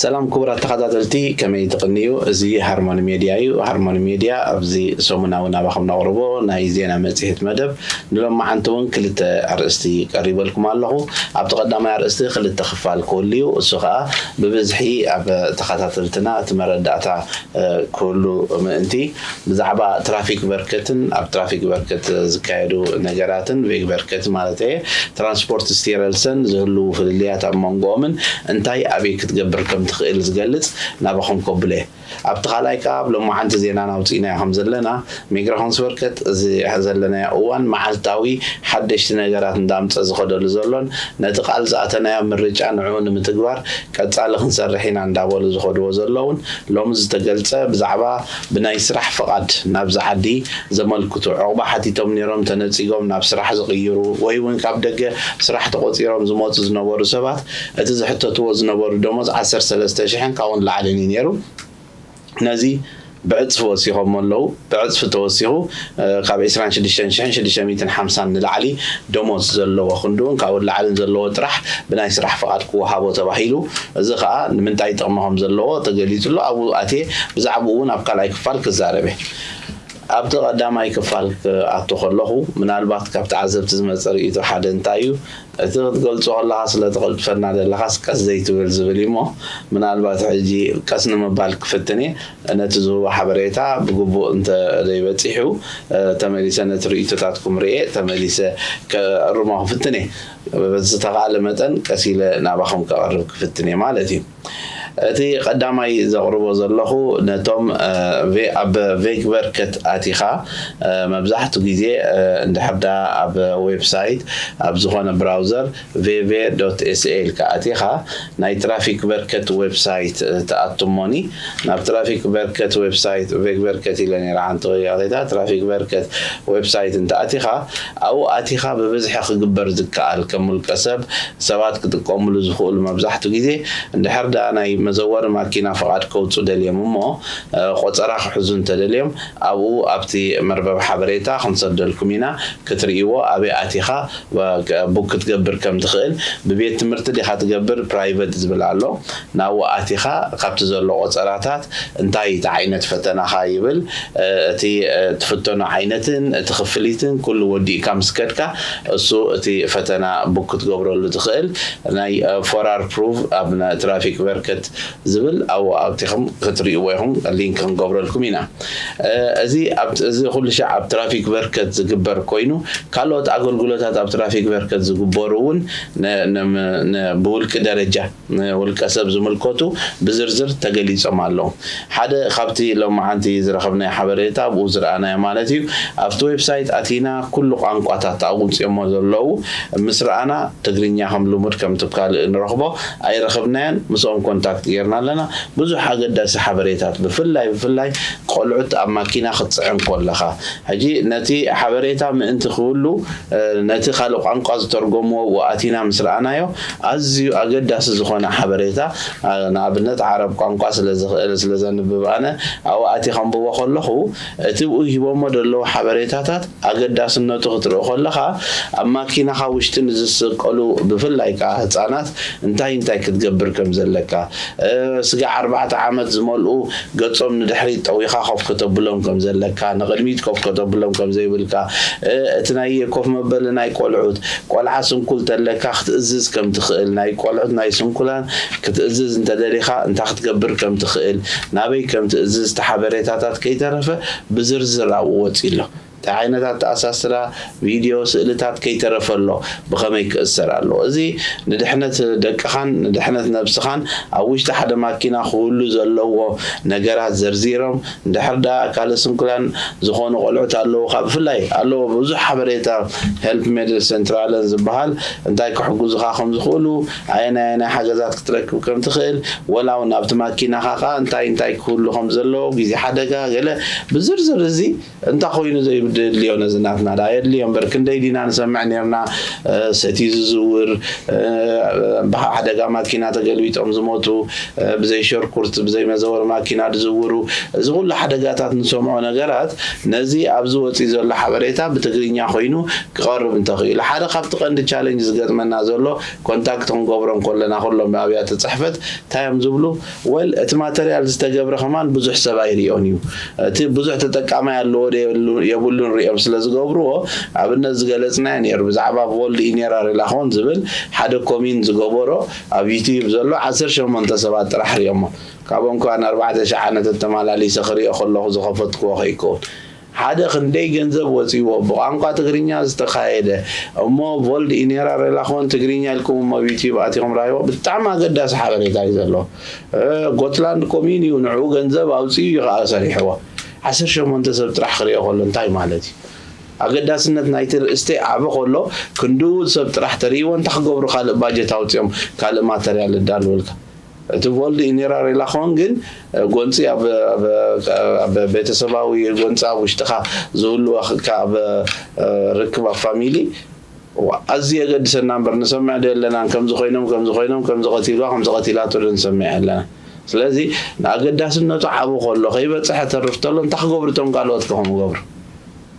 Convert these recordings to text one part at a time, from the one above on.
ሰላም ክቡራት ተኸታተልቲ፣ ከመይ ትቕንዩ? እዚ ሃርሞኒ ሜድያ እዩ። ሃርሞኒ ሜድያ ኣብዚ ሰሙናዊ ናባኹም ነቕርቦ ናይ ዜና መጽሔት መደብ ንሎማዓንቲ እውን ክልተ ኣርእስቲ ቀሪበልኩም ኣለኹ። ኣብቲ ቀዳማይ ኣርእስቲ ክልተ ክፋል ክህሉ እዩ። እሱ ኸኣ ብብዝሒ ኣብ ተኸታተልትና እቲ መረዳእታ ክህሉ ምእንቲ ብዛዕባ ትራፊክ በርከትን ኣብ ትራፊክ በርከት ዝካየዱ ነገራትን፣ ቬግ በርከት ማለት እየ፣ ትራንስፖርት ስቲረልሰን ዝህልዉ ፍልልያት ኣብ መንጎኦምን እንታይ ኣበይ ክትገብር ከም ትኽእል ዝገልጽ ናባኹም ከብሎ እየ። ኣብቲ ካልኣይ ከኣ ኣብ ሎማዓንቲ ዜናና ኣውጺእናዮ ከም ዘለና፣ ሚግራኾንስ በርከት እዚ ዘለናዮ እዋን መዓልታዊ ሓደሽቲ ነገራት እንዳምጸ ዝኸደሉ ዘሎን ነቲ ቃል ዝኣተናዮ ምርጫ ንዕኡ ንምትግባር ቀጻሊ ክንሰርሕ ኢና እንዳበሉ ዝኸድዎ ዘለውን ሎሚ ዝተገልጸ ብዛዕባ ብናይ ስራሕ ፍቓድ ናብዚ ዓዲ ዘመልክቱ ዕቑባ ሓቲቶም ነይሮም ተነጺጎም ናብ ስራሕ ዝቕይሩ ወይ እውን ካብ ደገ ስራሕ ተቖጺሮም ዝመጹ ዝነበሩ ሰባት እቲ ዝሕተትዎ ዝነበሩ ደሞዝ ዓሰርተ ሰለስተ ሽሕን ካብኡ ንላዕልን እዩ ነይሩ። ነዚ ብዕጽፊ ወሲኾሞ ኣለዉ። ብዕጽፊ ተወሲኹ ካብ ዕስራን ሽዱሽተን ሽሕን ሽዱሽተ ሚእትን ሓምሳን ንላዕሊ ደሞዝ ዘለዎ ክንድኡን ካብኡ ንላዕልን ዘለዎ ጥራሕ ብናይ ስራሕ ፍቓድ ክወሃቦ ተባሂሉ። እዚ ኸኣ ንምንታይ ጥቕሚ ከም ዘለዎ ተገሊጹ ኣሎ። ኣብኡ ኣትየ ብዛዕባኡ እውን ኣብ ካልኣይ ክፋል ክዛረብ እየ። ኣብቲ ቀዳማይ ክፋል ክኣቱ ከለኹ ምናልባት ካብ ተዓዘብቲ ዝመጸ ርእይቶ ሓደ እንታይ እዩ፣ እቲ ክትገልጾ ከለኻ ስለ ተቐልጥፈና ዘለኻስ ቀስ ዘይትብል ዝብል እዩ እሞ፣ ምናልባት ሕጂ ቀስ ንምባል ክፍትን እየ። ነቲ ዝህቦ ሓበሬታ ብግቡእ እንተ ዘይበጺሑ፣ ተመሊሰ ነቲ ርእይቶታትኩም ርእየ ተመሊሰ ከእርሞ ክፍትን እየ። ብዝተኻእለ መጠን ቀስ ኢለ ናባኹም ከቕርብ ክፍትን እየ ማለት እዩ። እቲ ቀዳማይ ዘቕርቦ ዘለኹ ነቶም ኣብ ቬግ በርከት ኣቲኻ መብዛሕቱ ግዜ እንድሕር ደኣ ኣብ ዌብሳይት ኣብ ዝኾነ ብራውዘር ቬቬ ዶት ኤስኤ ኢልካ ኣቲኻ ናይ ትራፊክ በርከት ዌብሳይት ትኣቱ እሞኒ ናብ ትራፊክ በርከት ዌብሳይት ቬግ በርከት ኢለ ነይረ ሓንቲ ያኼታ ትራፊክ በርከት ዌብሳይት እንተኣቲኻ ኣብኡ ኣቲኻ ብብዝሒ ክግበር ዝከኣል ከም ውልቀ ሰብ ሰባት ክጥቀምሉ ዝኽእሉ መብዛሕቱ ግዜ እንድሕር ደኣ ናይ መዘወሪ ማኪና ፍቓድ ከውፁ ደልዮም እሞ ቆፀራ ክሕዙ እንተደልዮም ኣብኡ ኣብቲ መርበብ ሓበሬታ ክንሰደልኩም ኢና ክትርእይዎ ኣበይ ኣቲኻ ቡክ ክትገብር ከም ትኽእል ብቤት ትምህርቲ ዲኻ ትገብር ፕራይቨት ዝብል ኣሎ ናብኡ ኣቲኻ ካብቲ ዘሎ ቆፀራታት እንታይ እቲ ዓይነት ፈተናኻ ይብል እቲ ትፍተኖ ዓይነትን እቲ ክፍሊትን ኩሉ ወዲእካ ምስ ከድካ እሱ እቲ ፈተና ቡክ ክትገብረሉ ትኽእል ናይ ፎራር ፕሩቭ ኣብ ትራፊክ በርከት ዝብል ኣብኡ ኣብቲኹም ክትርእይዎ ኢኹም ሊንክ ክንገብረልኩም ኢና እዚ ኩሉ ሻዕ ኣብ ትራፊክ በርከት ዝግበር ኮይኑ ካልኦት ኣገልግሎታት ኣብ ትራፊክ በርከት ዝግበሩ እውን ብውልቂ ደረጃ ንውልቀ ሰብ ዝምልከቱ ብዝርዝር ተገሊጾም ኣለዉ። ሓደ ካብቲ ሎማዓንቲ ዝረኸብናዮ ሓበሬታ ኣብኡ ዝረኣናዮ ማለት እዩ ኣብቲ ዌብሳይት ኣቲና ኩሉ ቋንቋታት ኣውፅኦሞ ዘለዉ ምስ ረኣና ትግርኛ ከም ልሙድ ከምቲ ካልእ ንረኽቦ ኣይረኸብናዮን ምስኦም ኮንታክት ጌርና ኣለና ብዙሕ ኣገዳሲ ሓበሬታት ብፍላይ ብፍላይ ቆልዑት ኣብ ማኪና ክትፅዕን ኮለኻ ሕጂ ነቲ ሓበሬታ ምእንቲ ክህሉ ነቲ ካልእ ቋንቋ ዝተርጎምዎ ኣብኡ ኣቲና ምስ ረኣናዮ ኣዝዩ ኣገዳሲ ዝኾነ ሓበሬታ ንኣብነት ዓረብ ቋንቋ ስለ ዝኽእል ስለ ዘንብብ ኣነ ኣብኡ ኣትየ ከንብቦ ከለኹ እቲ ብኡ ሂቦሞ ዘለዉ ሓበሬታታት ኣገዳስነቱ ክትርኢ ከለኻ ኣብ ማኪናኻ ውሽጢ ንዝስቀሉ ብፍላይ ከዓ ህፃናት እንታይ እንታይ ክትገብር ከም ዘለካ ስጋዕ ኣርባዕተ ዓመት ዝመልኡ ገጾም ንድሕሪት ጠዊኻ ኮፍ ከተብሎም ከም ዘለካ ንቕድሚት ኮፍ ከተብሎም ከም ዘይብልካ እቲ ናይ ኮፍ መበሊ ናይ ቆልዑት ቆልዓ ስንኩል ተለካ ክትእዝዝ ከም ትኽእል ናይ ቆልዑት ናይ ስንኩላን ክትእዝዝ እንተደሊኻ እንታይ ክትገብር ከም ትኽእል ናበይ ከም ትእዝዝ እቲ ሓበሬታታት ከይተረፈ ብዝርዝር ኣብኡ ወፂ ኣሎ እንታይ ዓይነት ኣተኣሳስራ ቪድዮ ስእልታት ከይተረፈ ኣሎ ብኸመይ ክእሰር ኣለዎ እዚ ንድሕነት ደቅኻን ንድሕነት ነብስኻን ኣብ ውሽጢ ሓደ ማኪና ክህሉ ዘለዎ ነገራት ዘርዚሮም እንድሕር ደኣ ኣካለ ስንኩላን ዝኾኑ ቆልዑት ኣለዉኻ ብፍላይ ኣለዎ ብዙሕ ሓበሬታ ሄልፕ ሜድል ሴንትራለን ዝበሃል እንታይ ክሕግዙኻ ከም ዝኽእሉ ኣየናይ ኣየናይ ሓገዛት ክትረክብ ከም ትኽእል ወላ እውን ኣብቲ ማኪናኻ ኸዓ እንታይ እንታይ ክህሉ ከም ዘለዎ ግዜ ሓደጋ ገለ ብዝርዝር እዚ እንታይ ኮይኑ ዘይብሉ ድልዮ ነዚ ናትና ዳ የድልዮ እምበር ክንደይ ዲና ንሰምዕ ነርና። ሰቲ ዝዝውር፣ ብሓደጋ ማኪና ተገልቢጦም ዝሞቱ፣ ብዘይ ሸርኩርት ብዘይ መዘወር ማኪና ዝዝውሩ፣ እዚ ኩሉ ሓደጋታት ንሰምዖ ነገራት፣ ነዚ ኣብዚ ወፂ ዘሎ ሓበሬታ ብትግርኛ ኮይኑ ክቐርብ እንተኽኢሉ ሓደ ካብቲ ቀንዲ ቻለንጅ ዝገጥመና ዘሎ ኮንታክት ክንገብሮም ከለና ኩሎም ኣብያተ ፅሕፈት እንታይ እዮም ዝብሉ? ወል እቲ ማተርያል ዝተገብረ ከማን ብዙሕ ሰብ ኣይሪኦን እዩ። እቲ ብዙሕ ተጠቃማይ ኣለዎ የብሉን ሪኦም ስለ ዝገብርዎ ኣብነት ዝገለፅናዮ ነይሩ ብዛዕባ ቮልድ ኢኔራ ሬላኾን ዝብል ሓደ ኮሚን ዝገበሮ ኣብ ዩቲዩብ ዘሎ ዓሰርተ ሸሞንተ ሰባት ጥራሕ ሪኦሞ። ካብኦም ከኣ ኣርባዕተ ሸዓነ ተተማላሊሰ ክሪኦ ከለኹ ዝኸፈትክዎ ከይከውን ሓደ ክንደይ ገንዘብ ወፂዎ ብቋንቋ ትግርኛ ዝተኻየደ እሞ ቮልድ ኢኔራ ሬላኾን ትግርኛ ኢልኩም እሞ ዩቲዩብ ኣቲኹም ራይዎ ብጣዕሚ ኣገዳሲ ሓበሬታ እዩ ዘለዎ። ጎትላንድ ኮሚን እዩ ንዕኡ ገንዘብ ኣውፅኡ እዩ ከዓ ሰሪሕዎ። ዓሰርተ ሸሞንተ ሰብ ጥራሕ ክሪኦ ከሎ እንታይ ማለት እዩ? ኣገዳስነት ናይቲ ርእስቲ ዓቢ ከሎ ክንድኡ ሰብ ጥራሕ ተርእይዎ እንታይ ክገብሩ ካልእ ባጀት ኣውፅኦም ካልእ ማተርያል እዳልወልካ እቲ ቮልድ ኢኔራ ሬላኾን ግን ጎንፂ ኣብ ቤተሰባዊ ጎንፂ ኣብ ውሽጥኻ ዝህልወካ ኣብ ርክብ ኣብ ፋሚሊ ኣዝዩ የገድሰና እምበር ንሰምዕ ዶ የለናን ከምዚ ኮይኖም ከምዚ ኮይኖም ከምዚ ቀቲልዋ ከምዚ ቀቲላቶ ዶ ንሰምዕ ኣለና። ስለዚ ንኣገዳስነቱ ዓቡ ከሎ ከይበፅሐ ተርፍ ተሎ እንታይ ክገብሩ እቶም ካልኦት ከ ከምኡ ገብሩ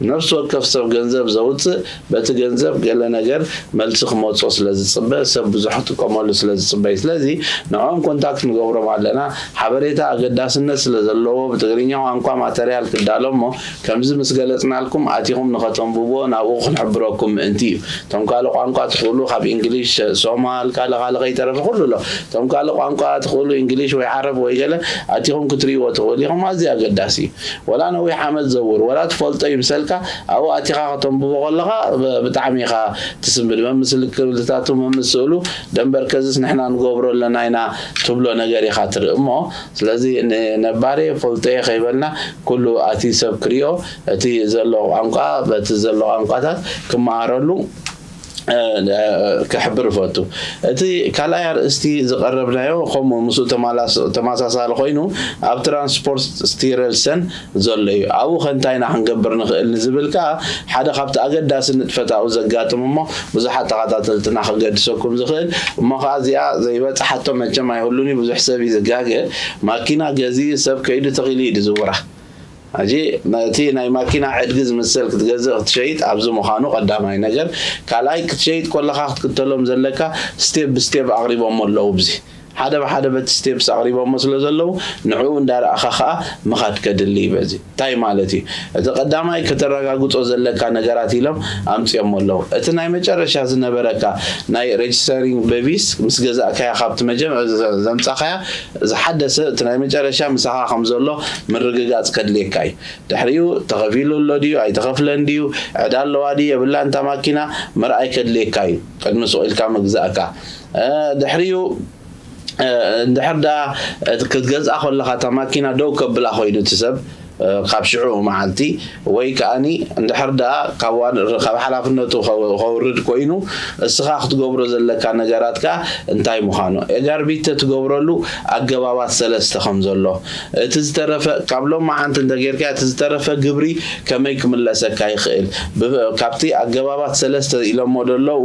ነፍሲ ወከፍ ሰብ ገንዘብ ዘውፅእ በቲ ገንዘብ ገለ ነገር መልሲ ክመፅኦ ስለ ዝፅበ ሰብ ብዙሕ ክጥቀመሉ ስለ ዝፅበይ ስለዚ ንዕኦም ኮንታክት ንገብሮም ኣለና። ሓበሬታ ኣገዳስነት ስለ ዘለዎ ብትግርኛ ቋንቋ ማተርያል ክዳሎ እሞ ከምዚ ምስ ገለፅናልኩም ኣቲኹም ንኸተንብብዎ ናብኡ ክንሕብረኩም ምእንቲ እዩ። እቶም ካልእ ቋንቋ ትኽእሉ ካብ እንግሊሽ ሶማል ካልእ ካልእ ከይተረፈ ኩሉ ኣሎ። እቶም ካልእ ቋንቋ ትኽእሉ እንግሊሽ ወይ ዓረብ ወይ ገለ ኣቲኹም ክትርእይዎ ትኽእሉ ኢኹም ኣዝዩ ኣገዳሲ እዩ። ወላ ነዊሕ ዓመት ዘውር ወላ ትፈልጦ ይምሰልካ ኣብኡ ኣቲኻ ከተንብቦ ከለኻ ብጣዕሚ ኢኻ ትስንብድ መምስል ክብልታቱ መምስእሉ ደንበር ከዝስ ንሕና ንገብሮ ኣለና ኢና ትብሎ ነገር ኢኻ ትርኢ እሞ ስለዚ ነባሬ ፈልጦየ ከይበልና ኩሉ ኣቲ ሰብ ክሪኦ እቲ ዘሎ ቋንቋ በቲ ዘሎ ቋንቋታት ክመሃረሉ ክሕብር እፈቱ። እቲ ካልኣይ ኣርእስቲ ዝቐረብናዮ ከምኡ ምስኡ ተመሳሳሊ ኮይኑ ኣብ ትራንስፖርት ስቲረልሰን ዘሎ እዩ። ኣብኡ ከ እንታይ ኢና ክንገብር ንኽእል ንዝብል ከኣ ሓደ ካብቲ ኣገዳሲ ንጥፈት ኣብኡ ዘጋጥም እሞ ብዙሓት ተኸታተልትና ከገድሰኩም ዝኽእል እሞ ከኣ እዚኣ ዘይበጽሓቶ መቸም ኣይህሉን እዩ ብዙሕ ሰብ እዩ ዝጋገ ማኪና ገዚ ሰብ ከይዱ ተኺሉ እዩ ዝዝውራ። ሕጂ እቲ ናይ ማኪና ዕድጊ ዝምሰል ክትገዝእ ክትሸይጥ ኣብዚ ምዃኑ ቀዳማይ ነገር ካልኣይ ክትሸይጥ ከለኻ ክትክተሎም ዘለካ ስቴፕ ብስቴፕ ኣቕሪቦሞ ኣለዉ ብዚ ሓደ ብሓደ በቲ ስቴፕስ ኣቕሪቦሞ ስለ ዘለዉ ንዕኡ እንዳረኣኻ ከዓ ምኻድ ከድሊ እዩ በዚ እንታይ ማለት እዩ እቲ ቀዳማይ ከተረጋግጾ ዘለካ ነገራት ኢሎም ኣምፅኦሞ ኣለዉ እቲ ናይ መጨረሻ ዝነበረካ ናይ ሬጅስተሪንግ በቢስ ምስ ገዛእካያ ካብቲ መጀመ ዘምፃኻያ ዝሓደሰ እቲ ናይ መጨረሻ ምሳኻ ከም ዘሎ ምርግጋፅ ከድልየካ እዩ ድሕሪኡ ተኸፊሉ ኣሎ ድዩ ኣይተኸፍለን ድዩ ዕዳ ኣለዋ ድዩ የብላን እታ ማኪና ምርኣይ ከድልየካ እዩ ቅድሚ ሱቕ ኢልካ ምግዛእካ ድሕሪኡ እንድሕር ዳ ክትገዝኣ ከለኻ እታ ማኪና ደው ከብላ ኮይኑ እቲ ሰብ ካብ ሽዑ መዓልቲ ወይ ከኣኒ እንድሕር ደኣ ካብ ሓላፍነቱ ከውርድ ኮይኑ እስኻ ክትገብሮ ዘለካ ነገራት ከኣ እንታይ ምዃኑ ኤጋርቢተ ትገብረሉ ኣገባባት ሰለስተ ከም ዘሎ እቲ ዝተረፈ ካብ ሎም መዓንቲ እንተጌርካ እቲ ዝተረፈ ግብሪ ከመይ ክምለሰካ ይኽእል ካብቲ ኣገባባት ሰለስተ ኢሎሞ ደለዉ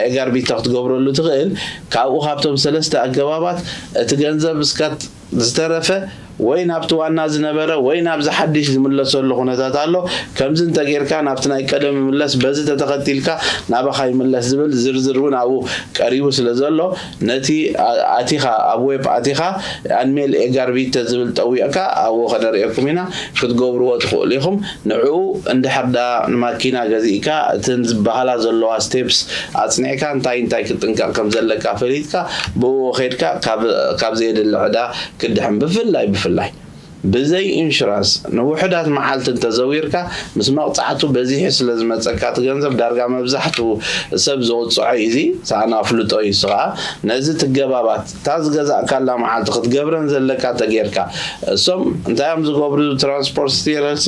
ኤጋርቢተ ክትገብረሉ ትኽእል ካብኡ ካብቶም ሰለስተ ኣገባባት እቲ ገንዘብ እስካ ዝተረፈ ወይ ናብቲ ዋና ዝነበረ ወይ ናብዚ ሓድሽ ዝምለሰሉ ኩነታት ኣሎ። ከምዚ እንተጌርካ ናብቲ ናይ ቀደም ይምለስ፣ በዚ ተተኸቲልካ ናባኻ ይምለስ ዝብል ዝርዝር እውን ኣብኡ ቀሪቡ ስለ ዘሎ ነቲ ኣቲኻ ኣብ ዌብ ኣቲኻ ኣንሜል ኤጋርቢተ ዝብል ጠዊቕካ ኣብኡ ከነርእየኩም ኢና ክትገብርዎ ትኽእሉ ኢኹም። ንዕኡ እንድሕር ደኣ ንማኪና ገዚእካ እተን ዝበሃላ ዘለዋ ስቴፕስ ኣጽኒዕካ እንታይ እንታይ ክትጥንቀቕ ከም ዘለካ ፈሊጥካ ብእኡ ኸይድካ ካብ ዘየድሊ ዕዳ ክድሕን ብፍላይ ብፍላይ ብዘይ ኢንሹራንስ ንውሑዳት መዓልቲ እንተዘዊርካ ምስ መቕጻዕቱ በዚሑ ስለ ዝመጸካ እቲ ገንዘብ ዳርጋ መብዛሕትኡ ሰብ ዝቕጽዖ እዩ እዚ ሰኣን ኣፍልጦ እዩ እሱ ኸኣ ነዚ ትገባባት እታ ዝገዛእካላ መዓልቲ ክትገብረን ዘለካ ተጌርካ እሶም እንታይ እዮም ዝገብሩ ትራንስፖርት ስቲረልሰ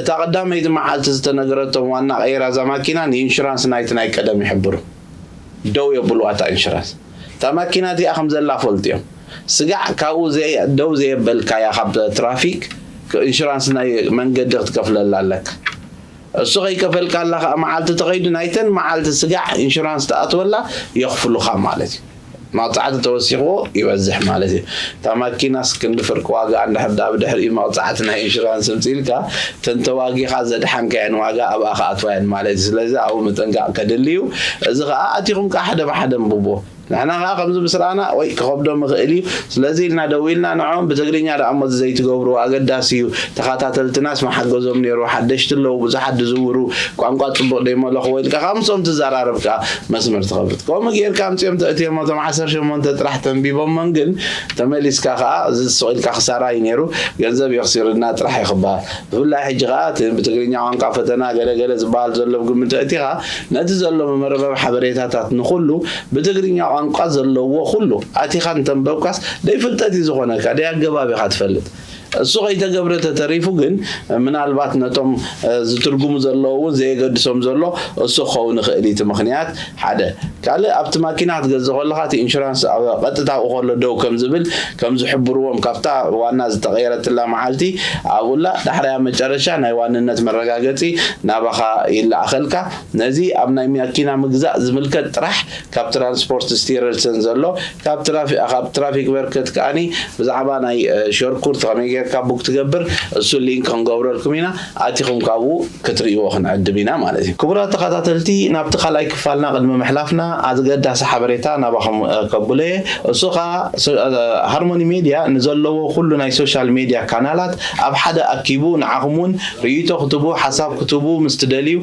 እታ ቀዳመይቲ መዓልቲ ዝተነገረቶም ዋና ቀይራ እዛ ማኪና ንኢንሹራንስ ናይቲ ናይ ቀደም ይሕብሩ ደው የብልዋ እታ ኢንሹራንስ እታ ማኪና እዚኣ ከም ዘላ ፈልጥዮም ስጋዕ ካብኡ ደው ዘየበልካያ ካብ ትራፊክ ኢንሹራንስ ናይ መንገዲ ክትከፍለላ ኣለካ እሱ ከይከፈልካ ኣላ ከዓ መዓልቲ ተኸይዱ ናይተን መዓልቲ ስጋዕ ኢንሹራንስ ትኣትወላ የኽፍሉኻ ማለት እዩ። መቕፃዕቲ ተወሲኽዎ ይበዝሕ ማለት እዩ። እታ ማኪናስ ክንዲ ፍርቂ ዋጋ እንድሕር ዳ ብድሕሪኡ መቕፃዕቲ ናይ ኢንሹራንስ ምፅኢልካ ተንተዋጊኻ ዘድሓንካየን ዋጋ ኣብኣ ክኣትዋየን ማለት እዩ። ስለዚ ኣብኡ ምጥንቃቕ ከድሊ እዩ። እዚ ከዓ ኣቲኹም ከዓ ሓደ ብሓደ ኣንብቦ። ንሕና ከዓ ከምዚ ምስ ረኣና ወይ ክኸብዶም ይኽእል እዩ። ስለዚ ኢልና ደው ኢልና ንዕኦም ብትግርኛ ደኣ እሞ እዚ ዘይትገብርዎ ኣገዳሲ እዩ። ተኸታተልትናስ መሓገዞም ነይሩ። ሓደሽቲ ኣለዉ ብዙሓት ዝዝውሩ ቋንቋ ፅቡቕ ደይመለኽዎ ኢልካ ከዓ ምስኦም ትዘራረብ ከዓ መስመር ትኸፍት። ከምኡ ጌርካ ኣምፅኦም ተእትዮም እቶም ዓሰርተ ሸሞንተ ጥራሕ ተንቢቦሞን ግን ተመሊስካ ከዓ እዚ ስቕ ኢልካ ክሳራ እዩ ነይሩ። ገንዘብ የኽሲሩና ጥራሕ እዩ ክበሃል። ብፍላይ ሕጂ ከዓ እቲ ብትግርኛ ቋንቋ ፈተና ገለ ገለ ዝበሃል ዘሎ ብግምት ተእቲኻ ነቲ ዘሎ መርበብ ሓበሬታታት ንኹሉ ብትግርኛ ቋንቋ ዘለዎ ኩሉ ኣቲኻ እንተንበብካስ ደይ ፍልጠት እዩ ዝኾነካ፣ ደይ ኣገባብ ኢኻ ትፈልጥ። እሱ ከይተገብረ ተተሪፉ ግን ምናልባት ነቶም ዝትርጉሙ ዘለዉ እውን ዘየገድሶም ዘሎ እሱ ክኸውን ይኽእል እዩ እቲ ምኽንያት ሓደ። ካልእ ኣብቲ ማኪና ክትገዝእ ከለኻ እቲ ኢንሹራንስ ኣብ ቀጥታ ኣብኡ ከሎ ደው ከም ዝብል ከም ዝሕብርዎም ካብታ ዋና ዝተቐየረትላ መዓልቲ ኣብኡላ ዳሕራያ መጨረሻ ናይ ዋንነት መረጋገፂ ናባኻ ይለኣኸልካ። ነዚ ኣብ ናይ ማኪና ምግዛእ ዝምልከት ጥራሕ ካብ ትራንስፖርት ስቲረልሰን ዘሎ ካብ ትራፊ- ካብ ትራፊክ በርከት ከኣኒ ብዛዕባ ናይ ሸርኩርት ከመይ ጌርካ ቡክ ትገብር እሱ ሊንክ ክንገብረልኩም ኢና። ኣቲኹም ካብኡ ክትርእይዎ ክንዕድም ኢና ማለት እዩ። ክቡራት ተኸታተልቲ ናብቲ ካልኣይ ክፋልና ቅድሚ ምሕላፍና ኣገዳሲ ሓበሬታ ናባኹም ከብሎ እየ። እሱ ከዓ ሃርሞኒ ሜድያ ንዘለዎ ኩሉ ናይ ሶሻል ሜድያ ካናላት ኣብ ሓደ ኣኪቡ ንዓኹም እውን ርእይቶ ክትቡ ሓሳብ ክትቡ ምስ ትደልዩ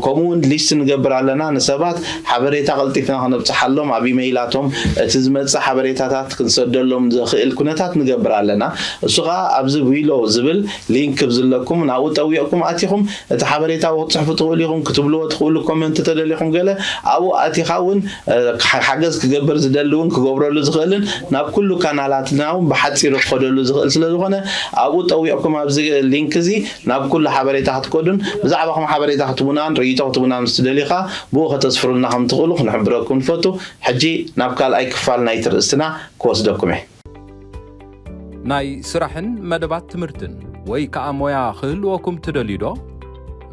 ከምኡ እውን ሊስት ንገብር ኣለና ንሰባት ሓበሬታ ቀልጢፍና ክነብፅሓሎም ኣብ ኢመይላቶም እቲ ዝመፅእ ሓበሬታታት ክንሰደሎም ዘኽእል ኩነታት ንገብር ኣለና። እሱ ከዓ ኣብዚ ዊሎ ዝብል ሊንክ ብዝለኩም ናብኡ ጠዊቕኩም ኣቲኹም እቲ ሓበሬታ ክትፅሕፉ ትኽእሉ ኢኹም ክትብልዎ ትኽእሉ ኮመንት ተደሊኹም ገለ ኣብኡ ኣቲኻ እውን ሓገዝ ክገብር ዝደሊ እውን ክገብረሉ ዝኽእልን ናብ ኩሉ ካናላትና እውን ብሓፂሩ ክኸደሉ ዝኽእል ስለዝኾነ ኣብኡ ጠዊቕኩም ኣብዚ ሊንክ እዚ ናብ ኩሉ ሓበሬታ ክትከዱን ብዛዕባኹም ሓበሬታ ክትቡናን ርእይቶ ክትቡናን ምስ ትደልዩ ከዓ ብኡ ከተስፍሩልና ከም ትኽእሉ ክንሕብረኩም ንፈቱ። ሕጂ ናብ ካልኣይ ክፋል ናይቲ ርእስትና ክወስደኩም እየ። ናይ ስራሕን መደባት ትምህርትን ወይ ከኣ ሞያ ክህልወኩም ትደልዩ ዶ?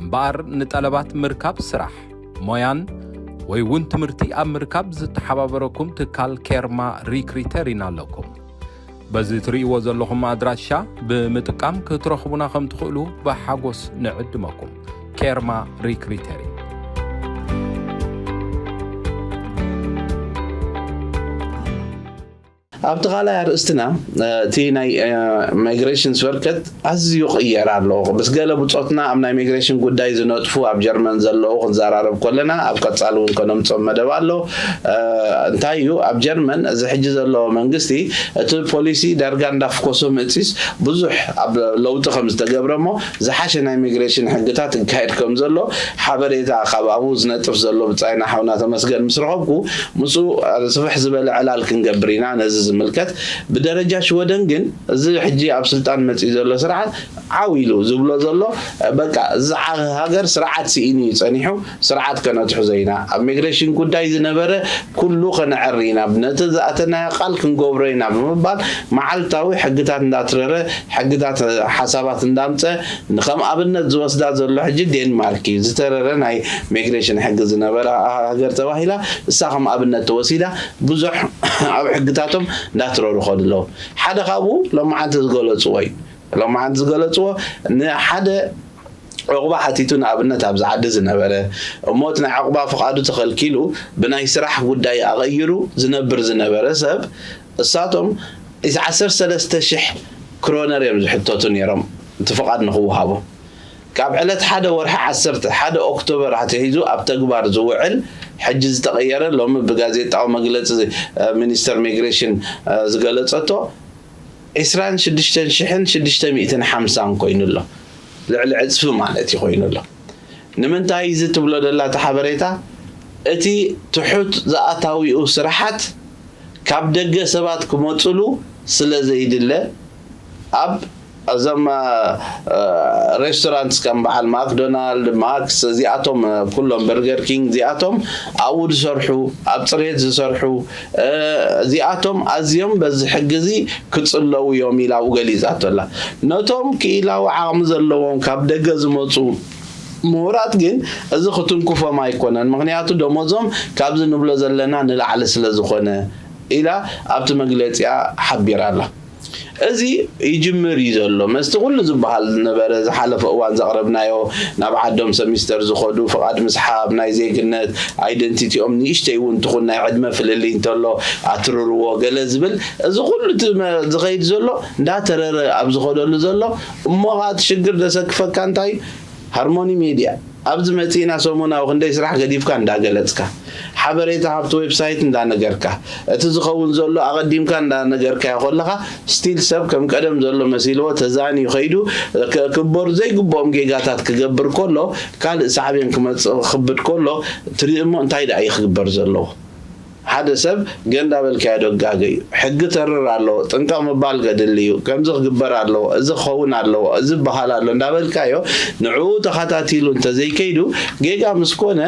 እምበኣር ንጠለባት ምርካብ ስራሕ፣ ሞያን ወይ እውን ትምህርቲ ኣብ ምርካብ ዝተሓባበረኩም ትካል ኬርማ ሪክሪተሪን ኣለኩም። በዚ ትርእይዎ ዘለኹም ኣድራሻ ብምጥቃም ክትረኽቡና ከም ትኽእሉ ብሓጎስ ንዕድመኩም። ኬርማ ሪክሪተሪን። ኣብቲ ካልኣይ ኣርእስትና እቲ ናይ ማይግሬሽን ስበርከት ኣዝዩ ቅየር ኣሎ። ምስ ገለ ብፆትና ኣብ ናይ ማይግሬሽን ጉዳይ ዝነጥፉ ኣብ ጀርመን ዘለዉ ክንዘራረብ ከለና ኣብ ቀፃሊ እውን ከነምፆም መደብ ኣሎ። እንታይ እዩ ኣብ ጀርመን እዚ ሕጂ ዘለዎ መንግስቲ እቲ ፖሊሲ ዳርጋ እንዳፍኮሶ ምእፂስ ብዙሕ ኣብ ለውጢ ከም ዝተገብረ እሞ ዝሓሸ ናይ ኢሚግሬሽን ሕግታት ይካየድ ከም ዘሎ ሓበሬታ ካብ ኣብኡ ዝነጥፍ ዘሎ ብፃይና ሓውና ተመስገን ምስ ረኸብኩ ምስኡ ስፍሕ ዝበለ ዕላል ክንገብር ኢና። ነዚ ዝምልከት ብደረጃ ሽወደን ግን እዚ ሕጂ ኣብ ስልጣን መፅኡ ዘሎ ስርዓት ዓው ኢሉ ዝብሎ ዘሎ በቃ እዚ ሃገር ስርዓት ስኢኑ እዩ ፀኒሑ። ስርዓት ከነትሕዞ ኢና። ኣብ ኢሚግሬሽን ጉዳይ ዝነበረ ኩሉ ከነዐሪ ኢና። ነቲ ዝኣተናዮ ቃል ክንገብሮ ኢና ብምባል መዓልታዊ ሕግታት እንዳትረረ ሕግታት ሓሳባት እንዳምፀ ንከም ኣብነት ዝወስዳ ዘሎ ሕጂ ዴንማርክ እዩ። ዝተረረ ናይ ኢሚግሬሽን ሕጊ ዝነበረ ሃገር ተባሂላ እሳ ከም ኣብነት ተወሲዳ ብዙሕ ኣብ ሕግታቶም እንዳትረሩ ከድለዉ ሓደ ካብኡ ሎማዓንቲ ዝገለፅዎ እዩ። ሎማዓንቲ ዝገለፅዎ ንሓደ ዕቑባ ሓቲቱ ንኣብነት ኣብዚ ዓዲ ዝነበረ እሞ እቲ ናይ ዕቑባ ፍቓዱ ተኸልኪሉ ብናይ ስራሕ ጉዳይ ኣቐይሩ ዝነብር ዝነበረ ሰብ እሳቶም ዓሰርተ ሰለስተ ሽሕ ክሮነር እዮም ዝሕተቱ ነይሮም እቲ ፍቓድ ንክወሃቦ ካብ ዕለት ሓደ ወርሒ ዓሰርተ ሓደ ኦክቶበር ኣትሒዙ ኣብ ተግባር ዝውዕል ሕጂ ዝተቐየረ ሎሚ ብጋዜጣዊ መግለፂ ሚኒስተር ሚግሬሽን ዝገለፀቶ ዕስራን ሽዱሽተን ሽሕን ሽዱሽተ ሚእትን ሓምሳን ኮይኑ ኣሎ። ልዕሊ ዕፅፊ ማለት እዩ ኮይኑ ኣሎ። ንምንታይ እዚ ትብሎ ደላ እቲ ሓበሬታ እቲ ትሑት ዝኣታዊኡ ስራሓት ካብ ደገ ሰባት ክመፅሉ ስለ ዘይድለ ኣብ እዞም ሬስቶራንት ከም በዓል ማክዶናልድ ማክስ እዚኣቶም ኩሎም በርገር ኪንግ እዚኣቶም ኣብኡ ዝሰርሑ ኣብ ፅሬት ዝሰርሑ እዚኣቶም ኣዝዮም በዚ ሕጊ እዚ ክፅለዉ እዮም ኢላ ኣብኡ ገሊፃቶ ኣላ። ነቶም ክኢላዊ ዓቕሚ ዘለዎም ካብ ደገ ዝመፁ ምሁራት ግን እዚ ክትንክፎም ኣይኮነን፣ ምኽንያቱ ደሞዞም ካብዚ ንብሎ ዘለና ንላዕሊ ስለ ዝኾነ ኢላ ኣብቲ መግለፂኣ ሓቢራ ኣላ። እዚ ይጅምር እዩ ዘሎ። መስቲ ኩሉ ዝበሃል ዝነበረ ዝሓለፈ እዋን ዘቕረብናዮ፣ ናብ ዓዶም ሰሚስተር ዝኸዱ፣ ፍቓድ ምስሓብ፣ ናይ ዜግነት ኣይደንቲቲኦም ንእሽተይ እውን ትኹን ናይ ዕድመ ፍልልይ እንተሎ ኣትርርዎ ገለ ዝብል፣ እዚ ኩሉ እቲ መ- ዝኸይድ ዘሎ እንዳተረረ ኣብ ዝኸደሉ ዘሎ እሞ ኸኣ እቲ ሽግር ዘሰክፈካ እንታይ እዩ? ሃርሞኒ ሜድያ ኣብዚ መጺእና ሰሙናዊ ክንደይ ስራሕ ገዲፍካ እንዳገለጽካ፣ ሓበሬታ ካብቲ ዌብሳይት እንዳነገርካ፣ እቲ ዝኸውን ዘሎ ኣቐዲምካ እንዳነገርካዮ ከለኻ፣ ስቲል ሰብ ከም ቀደም ዘሎ መሲልዎ ተዛንዩ ከይዱ፣ ክ- ክበሩ ዘይግብኦም ጌጋታት ክገብር ከሎ፣ ካልእ ሳዕቤን ክመጽእ ክኽብድ ከሎ ትርኢ እሞ እንታይ ደኣ እዩ ክግበር ዘለዎ? ሓደ ሰብ ገ እንዳበልካዮ ደጋገ እዩ። ሕጊ ተርር ኣለዎ፣ ጥንቀቕ ምባል ገድሊ እዩ፣ ከምዚ ክግበር ኣለዎ፣ እዚ ክኸውን ኣለዎ፣ እዚ በሃል ኣሎ እንዳበልካዮ ንዕኡ ተኸታቲሉ እንተዘይከይዱ ጌጋ ምስ ኮነ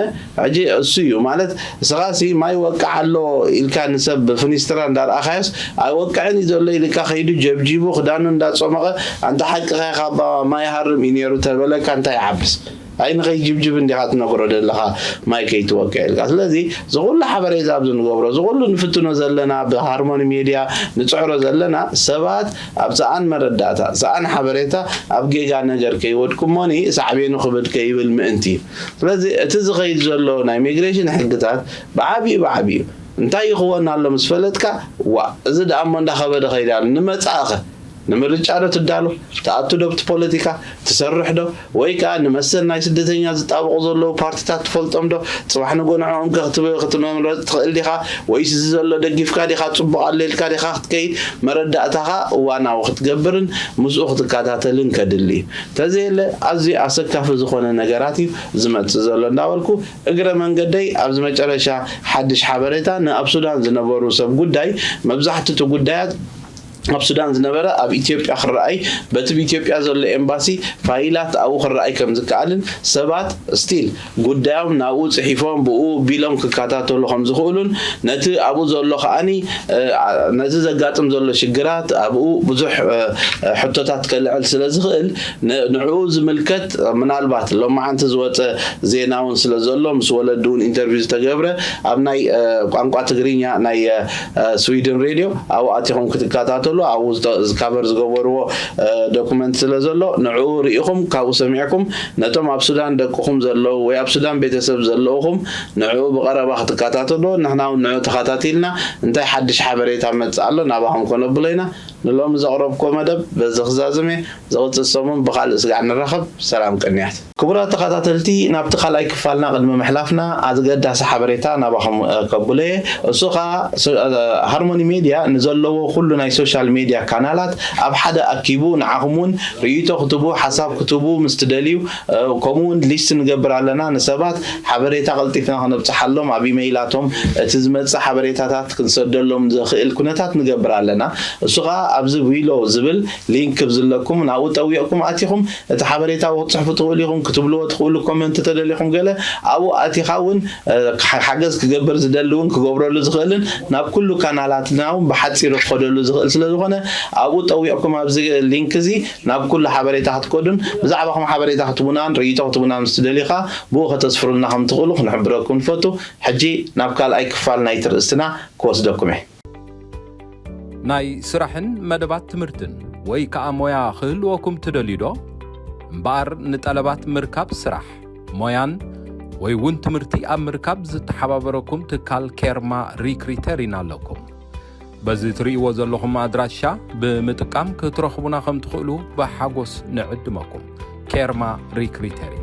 ሕጂ እሱ እዩ ማለት እስኻሲ ማይ ወቅዕ ኣሎ ኢልካ ንሰብ ብፍኒስትራ እንዳርኣኻዮስ ኣይወቅዕን እዩ ዘሎ ኢልካ ከይዱ ጀብጂቡ ክዳኑ እንዳጾመቐ ኣንታ ሓቅኻ ኢኻ እባ ማይ ሃርም እዩ ነይሩ ተበለካ እንታይ ይዓብስ? ኣይ ንኸይጅብጅብ እንዲኻ ትነግሮ ዘለኻ ማይ ከይትወቅዕ ኢልካ። ስለዚ እዚ ኩሉ ሓበሬታ ኣብዚ ንገብሮ እዚ ኩሉ ንፍትኖ ዘለና ብሃርሞኒ ሜድያ ንፅዕሮ ዘለና ሰባት ኣብ ሰኣን መረዳእታ ሰኣን ሓበሬታ ኣብ ጌጋ ነገር ከይወድቁ እሞኒ ሳዕቤኑ ክብድ ከይብል ምእንቲ እዩ። ስለዚ እቲ ዝኸይድ ዘሎ ናይ ሚግሬሽን ሕግታት ብዓብዩ ብዓብዩ እንታይ ይኽወን ኣሎ ምስ ፈለጥካ ዋ እዚ ደኣ እሞ እንዳኸበደ ኸይዳ ኣሎ ንመፃእኸ ንምርጫ ዶ ትዳሎ? ትኣቱ ዶ ብቲ ፖለቲካ? ትሰርሕ ዶ? ወይ ከኣ ንመሰል ናይ ስደተኛ ዝጣበቑ ዘለዉ ፓርቲታት ትፈልጦም ዶ? ጽባሕ ንጎ ንዕኦም ከ ክትብ- ክትመምረጽ ትኽእል ዲኻ? ወይስ እዚ ዘሎ ደጊፍካ ዲኻ? ጽቡቕ ኣሎ ኢልካ ዲኻ ክትከይድ? መረዳእታኻ እዋናዊ ክትገብርን ምስኡ ክትከታተልን ከድሊ እዩ። ተዘየለ ኣዝዩ ኣሰካፊ ዝኾነ ነገራት እዩ ዝመጽእ ዘሎ እንዳበልኩ እግረ መንገደይ ኣብዚ መጨረሻ ሓድሽ ሓበሬታ ንኣብ ሱዳን ዝነበሩ ሰብ ጉዳይ መብዛሕትኡ ጉዳያት ኣብ ሱዳን ዝነበረ ኣብ ኢትዮጵያ ክረኣይ በቲ ብኢትዮጵያ ዘሎ ኤምባሲ ፋይላት ኣብኡ ክረኣይ ከም ዝከኣልን ሰባት ስቲል ጉዳዮም ናብኡ ፅሒፎም ብኡ ቢሎም ክከታተሉ ከም ዝኽእሉን ነቲ ኣብኡ ዘሎ ከዓኒ ነዚ ዘጋጥም ዘሎ ሽግራት ኣብኡ ብዙሕ ሕቶታት ከልዕል ስለ ዝኽእል ንዕኡ ዝምልከት ምናልባት ሎማዓንቲ ዝወፀ ዜና እውን ስለ ዘሎ ምስ ወለዱ እውን ኢንተርቪው ዝተገብረ ኣብ ናይ ቋንቋ ትግርኛ ናይ ስዊድን ሬድዮ ኣብኡ ኣቲኹም ክትከታተሉ ኣብኡ ካቨር ዝገበርዎ ዶክመንት ስለ ዘሎ ንዕኡ ርኢኹም ካብኡ ሰሚዕኩም ነቶም ኣብ ሱዳን ደቅኹም ዘለዉ ወይ ኣብ ሱዳን ቤተሰብ ዘለውኹም ንዕኡ ብቐረባ ክትከታተልዎ ንሕና እውን ንዕኡ ተኸታቲልና እንታይ ሓድሽ ሓበሬታ መፅእ ኣሎ ናባኹም ከነብሎ ኢና። ንሎሚ ዘቕረብኩዎ መደብ በዚ ክዛዝም እየ። ዝቕፅል ሰሙን ብኻልእ ስጋዕ ንራኸብ። ሰላም ቅንያት። ክቡራት ተኸታተልቲ ናብቲ ካልኣይ ክፋልና ቅድሚ ምሕላፍና ኣገዳሲ ሓበሬታ ናባኹም ከብሎ እየ። እሱ ከዓ ሃርሞኒ ሜድያ ንዘለዎ ኩሉ ናይ ሶሻል ሜድያ ካናላት ኣብ ሓደ ኣኪቡ ንዓኹም እውን ርእይቶ ክትቡ ሓሳብ ክትቡ ምስ ትደልዩ ከምኡ እውን ሊስት ንገብር ኣለና ንሰባት ሓበሬታ ቀልጢፍና ክነብፅሓሎም ኣብ ኢመይላቶም እቲ ዝመፅእ ሓበሬታታት ክንሰደሎም ዘኽእል ኩነታት ንገብር ኣለና። እሱ ከዓ ኣብዚ ዊሎ ዝብል ሊንክ ብዝለኩም ናብኡ ጠዊቕኩም ኣቲኹም እቲ ሓበሬታ ክትፅሕፉ ትኽእሉ ኢኹም ክትብልዎ ትኽእሉ ኮመንት ተደሊኹም ገለ ኣብኡ ኣቲኻ እውን ሓገዝ ክገብር ዝደሊ እውን ክገብረሉ ዝኽእልን ናብ ኩሉ ካናላትና እውን ብሓፂሩ ክኸደሉ ዝኽእል ስለ ዝኾነ ኣብኡ ጠዊቕኩም ኣብዚ ሊንክ እዚ ናብ ኩሉ ሓበሬታ ክትከዱን ብዛዕባኹም ሓበሬታ ክትቡናን ርእይቶ ክትቡናን ምስ ትደልዩ ከዓ ብኡ ከተስፍሩልና ከም ትኽእሉ ክንሕብረኩም ንፈቱ። ሕጂ ናብ ካልኣይ ክፋል ናይቲ ርእስትና ክወስደኩም እየ። ናይ ስራሕን መደባት ትምህርትን ወይ ከኣ ሞያ ክህልወኩም ትደልዩ ዶ? እምበኣር ንጠለባት ምርካብ ስራሕ፣ ሞያን ወይ እውን ትምህርቲ ኣብ ምርካብ ዝተሓባበረኩም ትካል ኬርማ ሪክሪተሪን ኣለኩም። በዚ ትርእይዎ ዘለኹም ኣድራሻ ብምጥቃም ክትረኽቡና ከም ትኽእሉ ብሓጎስ ንዕድመኩም። ኬርማ ሪክሪተሪን።